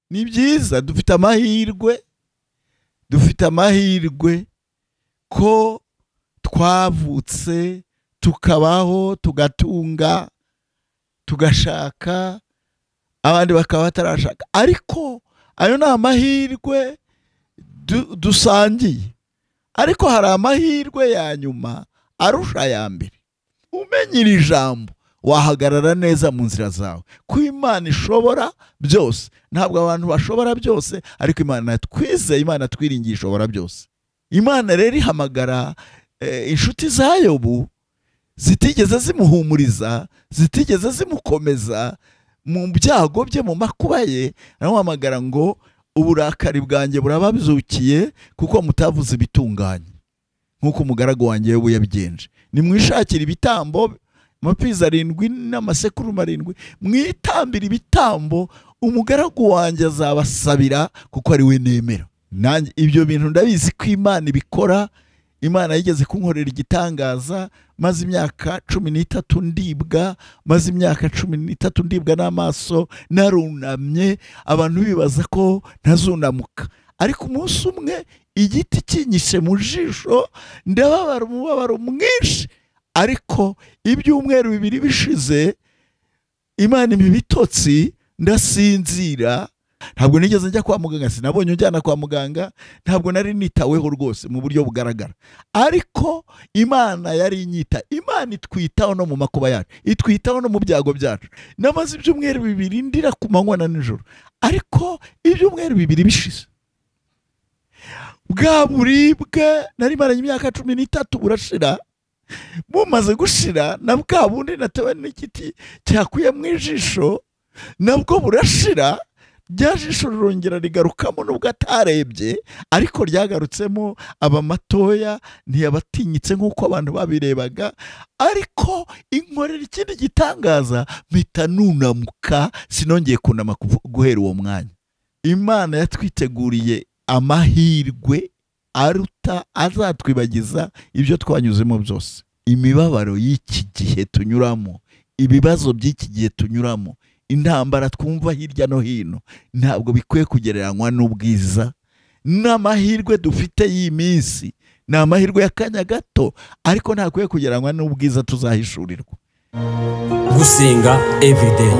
Ni byiza, dufite amahirwe, dufite amahirwe ko twavutse tukabaho, tugatunga, tugashaka, abandi bakaba batarashaka, ariko ayo ni amahirwe dusangiye. Ariko hari amahirwe ya nyuma arusha aya mbere. Umenye iri jambo wahagarara neza mu nzira zawe, ko Imana ishobora byose. Ntabwo abantu bashobora byose, ariko Imana twizeye, Imana twiringiye ishobora byose. Imana rero ihamagara inshuti za Yobu zitigeze zimuhumuriza, zitigeze zimukomeza mu byago bye, mu makuba ye, aramuhamagara ngo uburakari bwanjye burababyukiye kuko mutavuze ibitunganye nk'uko umugaragu wanjye Yobu yabigenje. Nimwishakire ibitambo, amapfizi 7 n'amasekurume 7, mwitambire ibitambo, umugaragu wanjye azabasabira kuko ari we nemera. Nanjye ibyo bintu ndabizi ko Imana ibikora. Imana yigeze kunkorera igitangaza, maze imyaka 13 ndibwa, maze imyaka 13 ndibwa n'amaso, narunamye, abantu bibaza ko ntazunamuka. Ariko umunsi umwe igiti kinyishe mu jisho, ndababara umubabaro mwinshi. Ariko ibyumweru 2 bishize, Imana impa ibitotsi, ndasinzira. Ntabwo nigeze njya kwa muganga, sinabonye unjyana kwa muganga, ntabwo nari nitaweho rwose mu buryo bugaragara. Ariko Imana yari inyita. Imana itwitaho no mu makuba yacu, itwitaho no mu byago byacu. Namaze ibyumweru 2 ndira ku manywa na nijoro, ariko ibyumweru 2 bishize, bwa buribwe nari maranye imyaka 13 burashira. Bumaze gushira, na bwa bundi natewe n'igiti cyakuye mu ijisho nabwo burashira. Rya jisho rirongera rigarukamo nubwo atarebye, ariko ryagarutsemo, aba matoya, ntiyabatinyitse nk'uko abantu babirebaga. Ariko inkorera ikindi gitangaza, mpita nunamuka, sinongeye kunama guhera uwo mwanya. Imana yatwiteguriye amahirwe aruta azatwibagiza ibyo twanyuzemo byose. Imibabaro y'iki gihe tunyuramo, ibibazo by'iki gihe tunyuramo, intambara twumva hirya no hino, ntabwo bikwiye kugereranywa n'ubwiza n'amahirwe dufite y'iyi minsi. Ni amahirwe y'akanya gato, ariko ntakwiye kugereranywa n'ubwiza tuzahishurirwa. Gusenga everyday,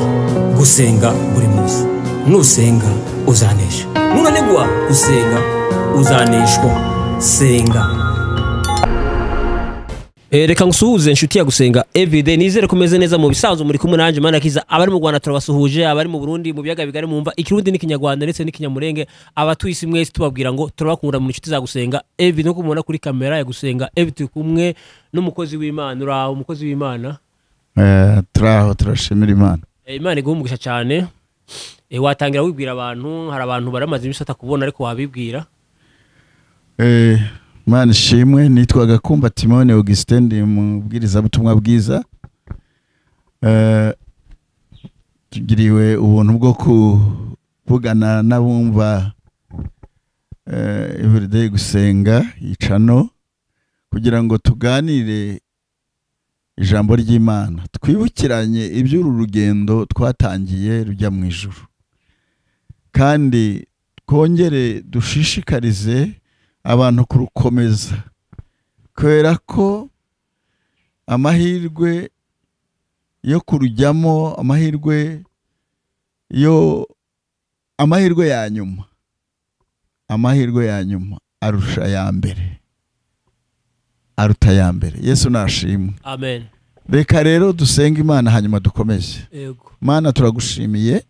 gusenga buri munsi. Nusenga uzanesha, nunanigwa gusenga uzaneshwa. Senga. Reka ngusuhuze inshuti ya Gusenga Everyday, nizere kumeze neza mu bisanzwe. Muri kumwe nanjye Manakiza. Abari mu Rwanda turabasuhuje, abari mu Burundi, mu biyaga bigari mumva ikirundi n'ikinyarwanda ndetse n'ikinyamurenge, abatuye isi mwese tubabwira ngo turabakunda mu inshuti za Gusenga Everyday. No kumubona kuri kamera ya Gusenga Everyday turi kumwe n'umukozi w'Imana. Uraho umukozi w'Imana? Turaho, turashimira Imana. Imana iguhe umugisha cyane. Watangira wibwira abantu, hari abantu baramaze iminsi batakubona ariko wabibwira. Imana ishimwe. Nitwa Gakumba Timone Augustin, ndi umubwirizabutumwa bwiza. Tugiriwe ubuntu bwo kuvugana n'abumva Everyday Gusenga icano, kugira ngo tuganire ijambo ry'Imana, twibukiranye iby'uru rugendo twatangiye rujya mu ijuru, kandi twongere dushishikarize abantu kurukomeza, kubera ko amahirwe yo kurujyamo, amahirwe ya nyuma, amahirwe ya nyuma arusha ya mbere, aruta ya mbere. Yesu nashimwe. Amen. Reka rero dusenge Imana hanyuma dukomeze. Yego. Mana, turagushimiye,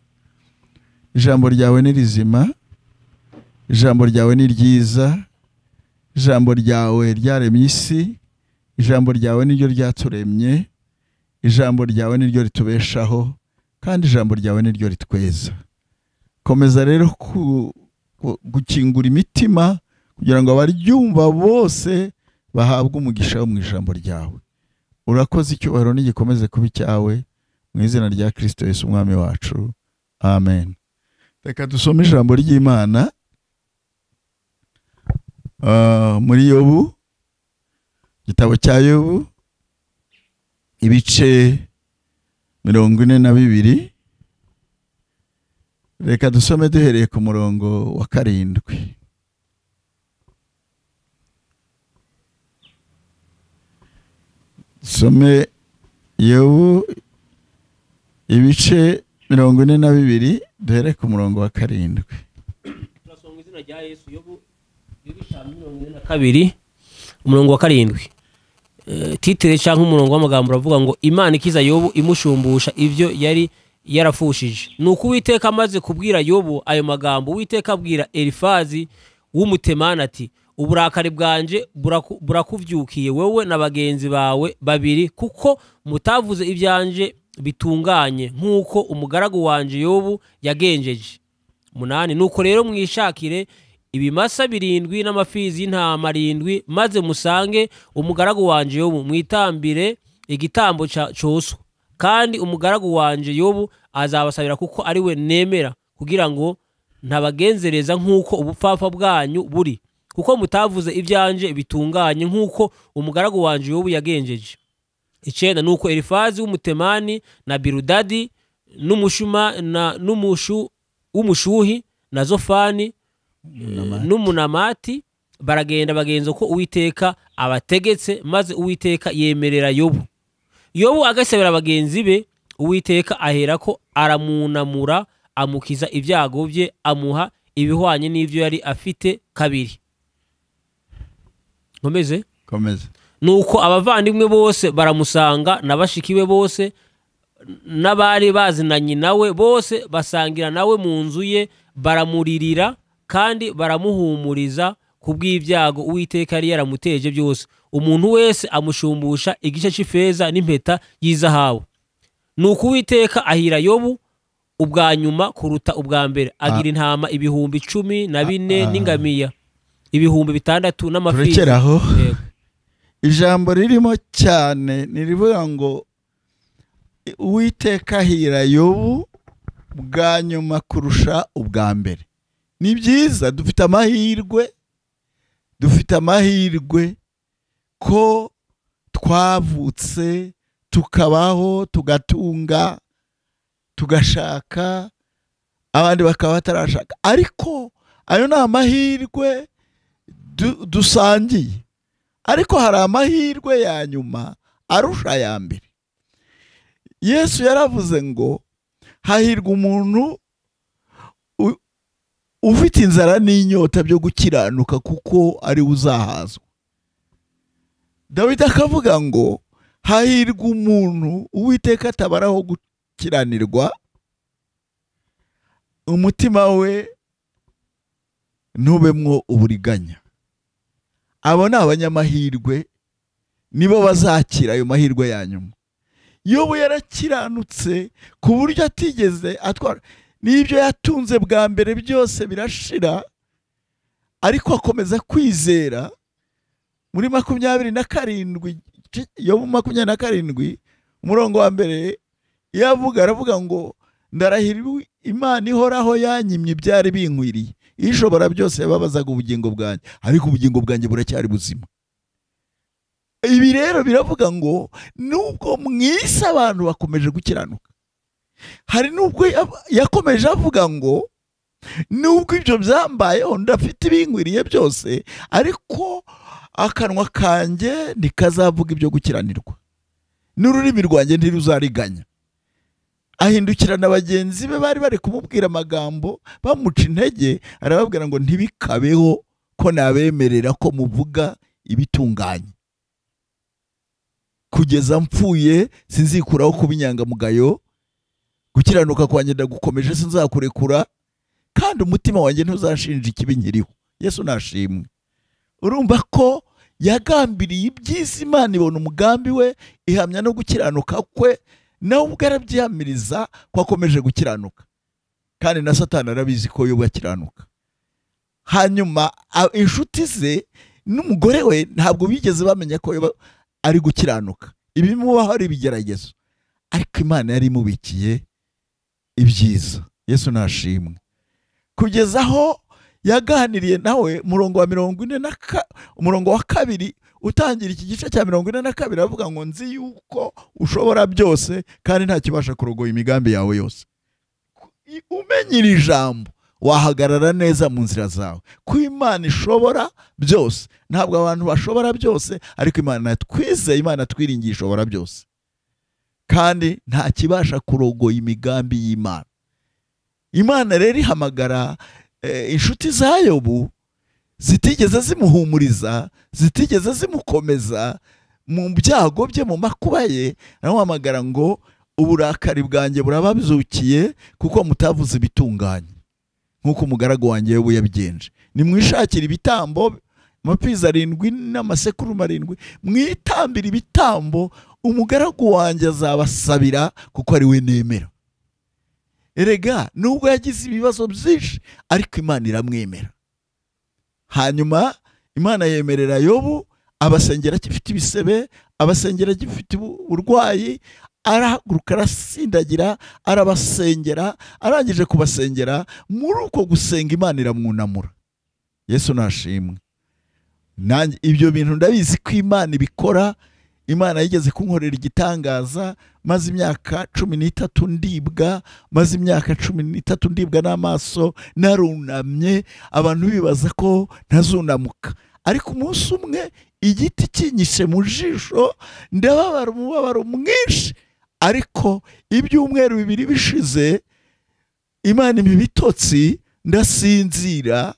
ijambo ryawe ni rizima, ijambo ryawe ni ryiza, ijambo ryawe ryaremye isi, ijambo ryawe niryo ryaturemye, ijambo ryawe niryo ritubeshaho, kandi ijambo ryawe niryo ritweza. Komeza rero gukingura imitima kugira ngo abaryumva bose bahabwe umugisha wo mu ijambo ryawe. Urakoze, icyubahiro n'igikomeze kuba icyawe, mu izina rya Kristo Yesu umwami wacu, amen. Reka dusome ijambo ry'Imana muri Yobu, igitabo cya Yobu, ibice 42, Reka dusome duhereye ku murongo wa 7. Some Yobu ibice 42 duhere ku murongo wa 7. Turasoma izina rya Yesu. Yobu ibice 42 umurongo wa 7. Titre canke umurongo w'amagambo uravuga ngo Imana ikiza Yobu imushumbusha ivyo yari yarafushije. Nuko Uwiteka amaze kubwira Yobu ayo magambo, Uwiteka abwira Elifazi w'umutemani ati uburakari bwanje burakuvyukiye wewe na bagenzi bawe babiri, kuko mutavuze ibyanje bitunganye nkuko umugaragu wanje Yobu yagenjeje. 8 Nuko rero mwishakire ibimasa 7 n'amafizi y'intama 7, maze musange umugaragu wanje Yobu mwitambire igitambo coswa, kandi umugaragu wanje Yobu azabasabira kuko ari we nemera, kugira ngo ntabagenzereza nkuko ubupfapfa bwanyu buri, kuko mutavuze ibyanje bitunganye nkuko umugaragu wanje Yobu yagenjeje. 9 Nuko Elifazi w'umutemani na Biludadi n'umushuma na n'umushu w'umushuhi na Zofani n'umunamati baragenda bagenza ko Uwiteka abategetse, maze Uwiteka yemerera Yobu. Yobu agasabira bagenzi be, Uwiteka aherako aramunamura amukiza ibyago bye, amuha ibihwanye n'ivyo yari afite kabiri. Nkomeze? Komeza. Nuko abavandimwe bose baramusanga na bashiki be bose n'abari bazinanye nawe bose basangira nawe mu nzu ye, baramuririra kandi baramuhumuriza kubw'ibyago Uwiteka yari yaramuteje byose. Umuntu wese amushumbusha igice c'ifeza n'impeta y'izahabu. Nuko Uwiteka ahira Yobu ubwa nyuma kuruta ubwa mbere, agira intama 14,000 n'ingamiya 6,000 n'amafi. Turekeraho. Ijambo ririmo cyane nirivuga ngo Uwiteka ahira Yobu bwa nyuma kurusha ubwa mbere. Ni byiza, dufite amahirwe, dufite amahirwe ko twavutse tukabaho, tugatunga, tugashaka, abandi bakaba batarashaka, ariko ayo ni amahirwe dusangiye. Ariko hari amahirwe ya nyuma arusha ya mbere. Yesu yaravuze ngo hahirwa umuntu ufite inzara n'inyota byo gukiranuka, kuko ari uzahazwa. Dawidi akavuga ngo hahirwa umuntu Uwiteka atabaraho gukiranirwa, umutima we ntubemwo uburiganya. Abo ni abanyamahirwe, nibo bazakira ayo mahirwe ya nyuma. Yobu yarakiranutse ku buryo atigeze atwara n'ibyo yatunze bwa mbere byose birashira, ariko akomeza kwizera. Muri 27, Yobu 27 umurongo wa mbere, yavuga aravuga ngo ndarahira Imana ihoraho yanyimye ibyari binkwiriye, ishobora byose yababazaga ubugingo bwanjye, ariko ubugingo bwanjye buracyari buzima. Ibi rero biravuga ngo nubwo mwisi abantu bakomeje gukiranuka, hari nubwo yakomeje avuga ngo nubwo ibyo byambayeho ndafite ibinkwiriye byose, ariko akanwa kanjye ntikazavuga ibyo gukiranirwa, n'ururimi rwanjye ntiruzariganya. Ahindukirana bagenzi be bari bari kumubwira amagambo bamuca intege, arababwira ngo ntibikabeho ko nabemerera ko muvuga ibitunganye. Kugeza mpfuye sinzikuraho kuba inyangamugayo, gukiranuka kwanjye ndagukomeje sinzakurekura, kandi umutima wanjye ntuzashinja ikibi nkiriho. Yesu nashimwe. Urumva ko yagambiriye ibyiza, Imana ibona umugambi we, ihamya no gukiranuka kwe, nawe ubwo arabyihamiriza ko akomeje gukiranuka, kandi na Satani arabizi ko Yobu akiranuka. Hanyuma inshuti ze n'umugore we ntabwo bigeze bamenya ko Yobu ari gukiranuka, ibimubaho ari ibigeragezo, ariko Imana yari imubikiye ibyiza. Yesu nashimwe. Kugeza aho yaganiriye nawe, umurongo wa 40 umurongo wa 2 utangira iki gice cya 42, avuga ngo nzi yuko ushobora byose kandi nta kibasha kurogoya imigambi yawe yose. Umenye iri jambo wahagarara neza mu nzira zawe, ko Imana ishobora byose. Ntabwo abantu bashobora byose, ariko Imana twizeye, Imana twiringiye ishobora byose, kandi nta kibasha kurogoya imigambi y'Imana. Imana rero ihamagara inshuti za Yobu zitigeze zimuhumuriza, zitigeze zimukomeza mu byago bye, mu makuba ye, aramuhamagara ngo uburakari bwanjye burababyukiye kuko mutavuze ibitunganye nk'uko umugaragu wanjye Yobu yabigenje. Nimwishakire ibitambo, amapfizi 7 n'amasekurume 7, mwitambire ibitambo, umugaragu wanjye azabasabira kuko ari we nemera. Erega nubwo yagize ibibazo byinshi, ariko Imana iramwemera. Hanyuma Imana yemerera Yobu, abasengera agifite ibisebe, abasengera agifite uburwayi, arahaguruka arasindagira, arabasengera. Arangije kubasengera, muri uko gusenga Imana iramwunamura. Yesu nashimwe. Nanjye ibyo bintu ndabizi ko Imana ibikora. Imana yigeze kunkorera igitangaza, maze imyaka 13 ndibwa, maze imyaka 13 ndibwa n'amaso, narunamye, abantu bibaza ko ntazunamuka. Ariko umunsi umwe igiti kinyishe mu jisho, ndababara umubabaro mwinshi, ariko ibyumweru 2 bishize Imana impa ibitotsi, ndasinzira.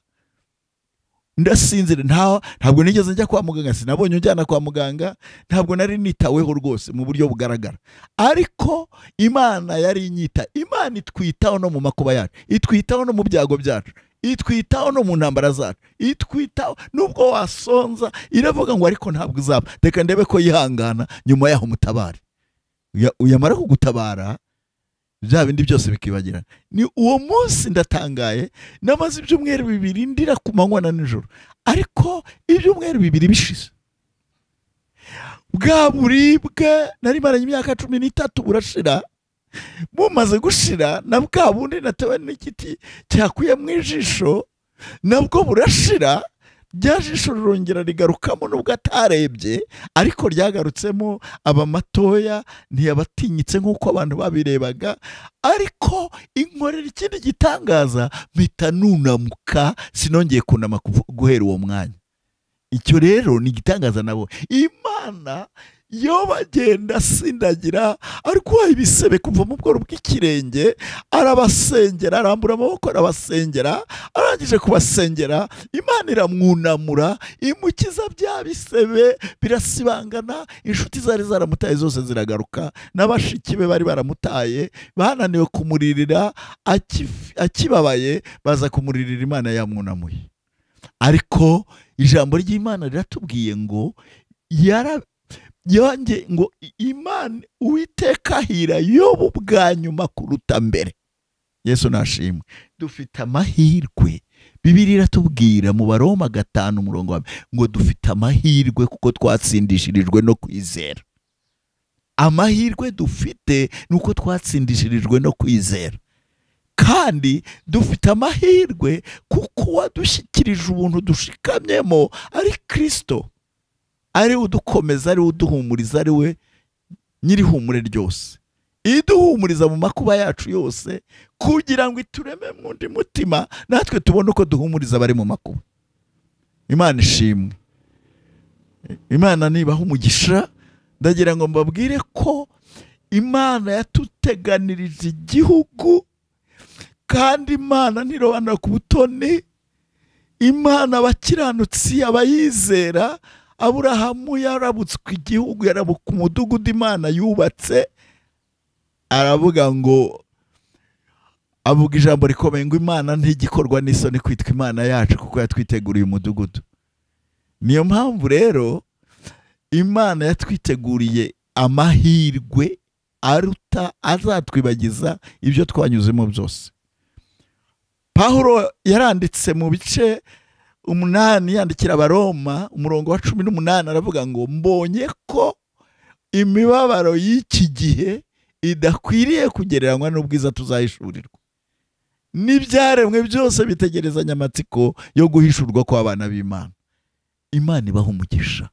Ntabwo nigeze njya kwa muganga, sinabonye unjyana kwa muganga, ntabwo nari nitaweho rwose mu buryo bugaragara, ariko Imana yari inyita. Imana itwitaho no mu makuba yacu, itwitaho no mu byago byacu, itwitaho no mu ntambara zacu, itwitaho nubwo wasonza. Iravuga ngo ariko ntabwo uzapfa, reka ndebe ko yihangana, nyuma yaho mutabare. Uyamara kugutabara bya bindi byose bikibagirana. Ni uwo munsi ndatangaye, namaze ibyumweru 2 ndira ku manywa na nijoro, ariko ibyumweru 2 bishize, bwa buribwe nari maranye imyaka 13 burashira. Bumaze gushira, na bwa bundi natewe n'igiti cyakuye mu ijisho nabwo burashira. Rya jisho rirongera rigarukamo nubwo atarebye, ariko ryagarutsemo, aba matoya, ntiyabatinyitse nk'uko abantu babirebaga. Ariko inkorera ikindi gitangaza, mpita nunamuka, sinongeye kunama guhera uwo mwanya. Icyo rero ni igitangaza nabo. Imana yo bagenda asindagira, ariko ibisebe kuva mu bworo bw'ikirenge, arabasengera, arambura amaboko arabasengera. Arangije kubasengera, Imana iramwunamura, imukiza bya bisebe birasibangana. Inshuti zari zaramutaye zose ziragaruka, n'abashiki be bari baramutaye bananiwe kumuririra, akibabaye baza kumuririra, Imana yamwunamuye. Ariko ijambo ry'Imana riratubwiye ngo yanjye ngo Imana Uwiteka ahira Yobu bwa nyuma kuruta mbere. Yesu nashimwe. Dufite amahirwe. Bibiliya iratubwira mu Baroma 5 umurongo wa ngo dufite amahirwe kuko twatsindishirijwe no kwizera. Amahirwe dufite nuko twatsindishirijwe no kwizera. Kandi dufite amahirwe kuko wadushyikirije ubuntu dushikamyemo ari Kristo, ari udukomeza, ari uduhumuriza, ari we nyirihumure ryose, iduhumuriza mu makuba yacu yose, kugira ngo itureme mu ndi mutima, natwe tubone uko duhumuriza abari mu makuba. Imana ishimwe. Imana nibaha umugisha. Ndagira ngo mbabwire ko Imana yatuteganirije igihugu, kandi Imana ntirobanura ku butoni. Imana abakiranutsi abayizera, Aburahamu yarabutswe igihugu, yarabuka umudugudu Imana yubatse, aravuga ngo, avuga ijambo rikomeye ngo Imana ntigikorwa n'isoni kwitwa Imana yacu kuko yatwiteguriye umudugudu. Niyo mpamvu rero Imana yatwiteguriye amahirwe aruta azatwibagiza ibyo twanyuzemo byose. Pawulo yaranditse mu bice 8 yandikira Abaroma umurongo wa 18, aravuga ngo mbonye ko imibabaro y'iki gihe idakwiriye kugereranywa n'ubwiza tuzahishurirwa. N'ibyaremwe byose bitegerezanya amatsiko yo guhishurwa kw'abana b'Imana. Imana ibaha umugisha.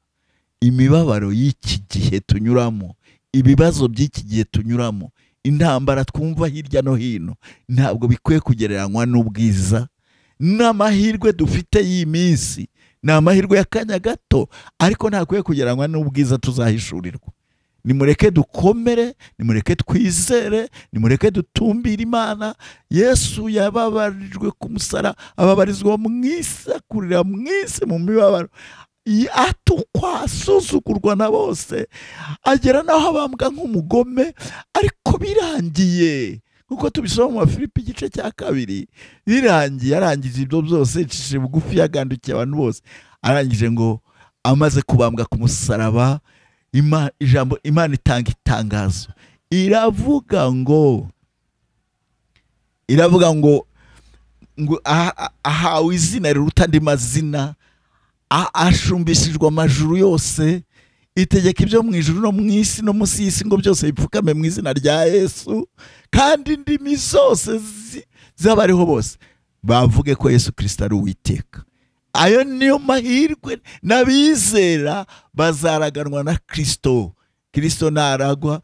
Imibabaro y'iki gihe tunyuramo, ibibazo by'iki gihe tunyuramo, Intambara twumva hirya no hino ntabwo bikwiye kugereranywa n'ubwiza n'amahirwe dufite y'iyi minsi. Ni amahirwe y'akanya gato, ariko ntakwiye kugereranywa n'ubwiza tuzahishurirwa. Nimureke dukomere, nimureke twizere, nimureke dutumbire Imana. Yesu yababarijwe ku musaraba, ababarizwa mu isi, akurira mu isi mu mibabaro, atukwa, asuzugurwa na bose, agera naho abambwa nk'umugome. Ariko birangiye, kuko tubisoma mu Bafilipi igice cya 2, birangiye arangije ibyo byose, yicishije bugufi, yagandukiye abantu bose, arangije ngo amaze kubambwa ku musaraba, ijambo Imana itanga itangazo, iravuga ngo ahawe izina riruta andi mazina, ashumbishijwe amajuru yose, itegeka ibyo mu ijuru no mu isi no munsi y'isi ngo byose bipfukame mu izina rya Yesu, kandi indimi zose z'abariho bose bavuge ko Yesu Kristo ari Uwiteka. Ayo niyo mahirwe n'abizera bazaraganwa na Kristo. Kristo naragwa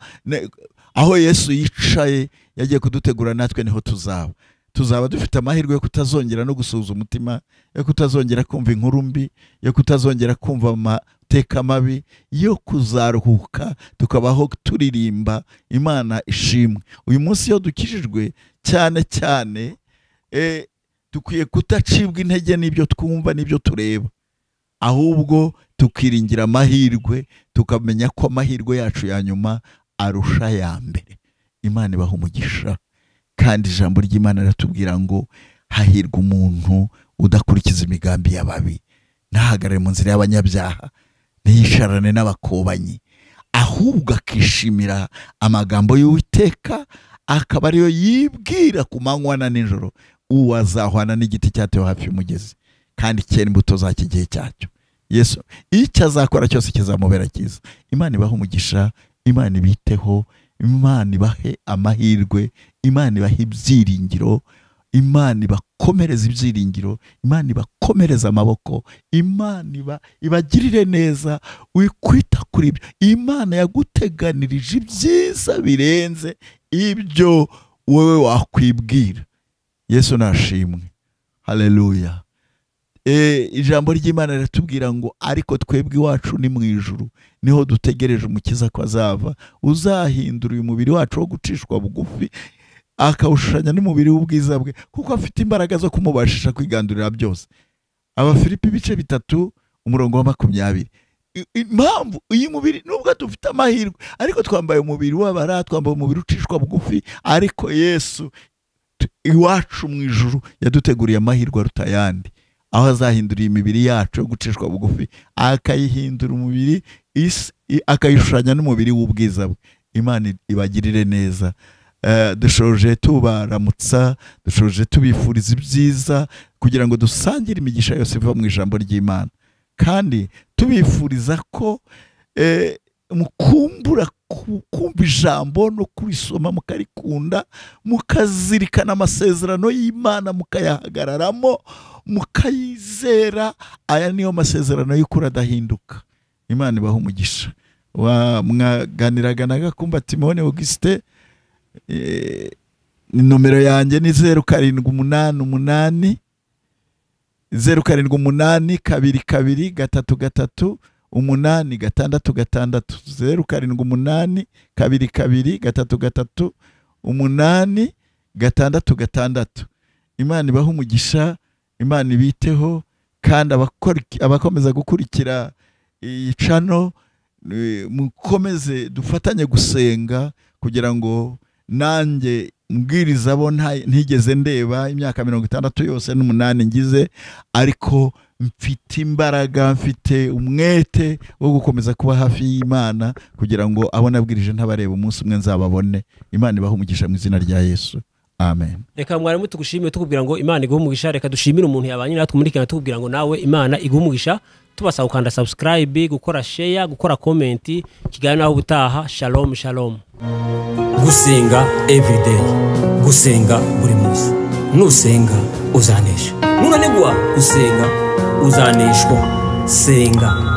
aho Yesu yicaye yagiye kudutegura, natwe niho tuzaba. Tuzaba dufite amahirwe yo kutazongera no gusuhuza umutima, yo kutazongera kumva inkuru mbi, yo kutazongera kumva amateka mabi, yo kuzaruhuka tukabaho turirimba Imana ishimwe. Uyu munsi iyo dukijijwe cyane cyane dukwiye kutacibwa intege n'ibyo twumva n'ibyo tureba, ahubwo tukiringira amahirwe, tukamenya ko amahirwe yacu ya nyuma arusha ya mbere. Imana ibaha umugisha. Kandi ijambo ry'Imana riratubwira ngo hahirwa umuntu udakurikiza imigambi y'ababi, ntahagarare mu nzira y'abanyabyaha, ntiyisharane n'abakobanyi, ahubwo akishimira amagambo y'Uwiteka, akaba ariyo yibwira ku manywa na nijoro. Uwo azahwana n'igiti cyatewe hafi y'umugezi, kandi cyera imbuto zacyo igihe cyacyo. Yesu icyo azakora cyose kizamubera cyiza. Imana ibahe umugisha, Imana ibiteho, Imana ibahe amahirwe, Imana ibahe ibyiringiro, Imana ibakomereza ibyiringiro, Imana ibakomereza amaboko, Imana ibagirire neza. Wikwita kuri ibyo, Imana yaguteganirije ibyiza birenze ibyo wowe wakwibwira. Yesu nashimwe, haleluya. Ijambo ry'Imana riratubwira ngo ariko twebwe iwacu ni mu ijuru, niho dutegereje umukiza ko azava, uzahindura uyu mubiri wacu wo gucishwa bugufi, akawushushanya n'umubiri w'ubwiza bwe, kuko afite imbaraga zo kumubashisha kwigandurira byose. Abafilipi ibice 3 umurongo wa 20. Impamvu uyu mubiri, nubwo dufite amahirwe, ariko twambaye umubiri w'abara, twambaye umubiri ucishwa bugufi, ariko Yesu iwacu mu ijuru yaduteguriye amahirwe aruta ayandi, aho azahindura imibiri yacu yo gucishwa bugufi, akayihindura umubiri, akayishushanya n'umubiri w'ubwiza bwe. Imana ibagirire neza. Dushoje tubaramutsa, dushoje tubifuriza ibyiza, kugira ngo dusangire imigisha yose iva mu ijambo ry'Imana, kandi tubifuriza ko mukumbura kumva ijambo no kurisoma, mukarikunda, mukazirikana amasezerano y'Imana, mukayahagararamo, mukayizera. Aya niyo masezerano y'ukuri adahinduka. Imana ibahe umugisha. Mwaganiraga na Gakumba Timone Auguste. Nomero yanjye ni 0788 078 22 33 8 6 6 078 22 33 8 6 6. Imana ibahe umugisha, Imana ibiteho, kandi abakomeza gukurikira iyi channel, mukomeze dufatanye gusenga, kugira ngo nanjye mbwiriza bo ntigeze ndeba imyaka 68 yose n'umunani ngize, ariko mfite imbaraga, mfite umwete wo gukomeza kuba hafi y'Imana, kugira ngo abo nabwirije ntabareba umunsi umwe nzababone. Imana ibahe umugisha mu izina rya Yesu, amen. Reka mwarimu tugushimire, tukubwira ngo Imana iguhe umugisha. Reka dushimire umuntu yabanye natwe muri kino, tukubwira ngo nawe Imana iguhe umugisha. Tubasaba gukanda subscribe, gukora share, gukora comment. Kiganiro naho ubutaha. Shalom shalom. Gusenga everyday, gusenga buri munsi. Nusenga uzanesha, nunanigwa gusenga uzaneshwa. Senga.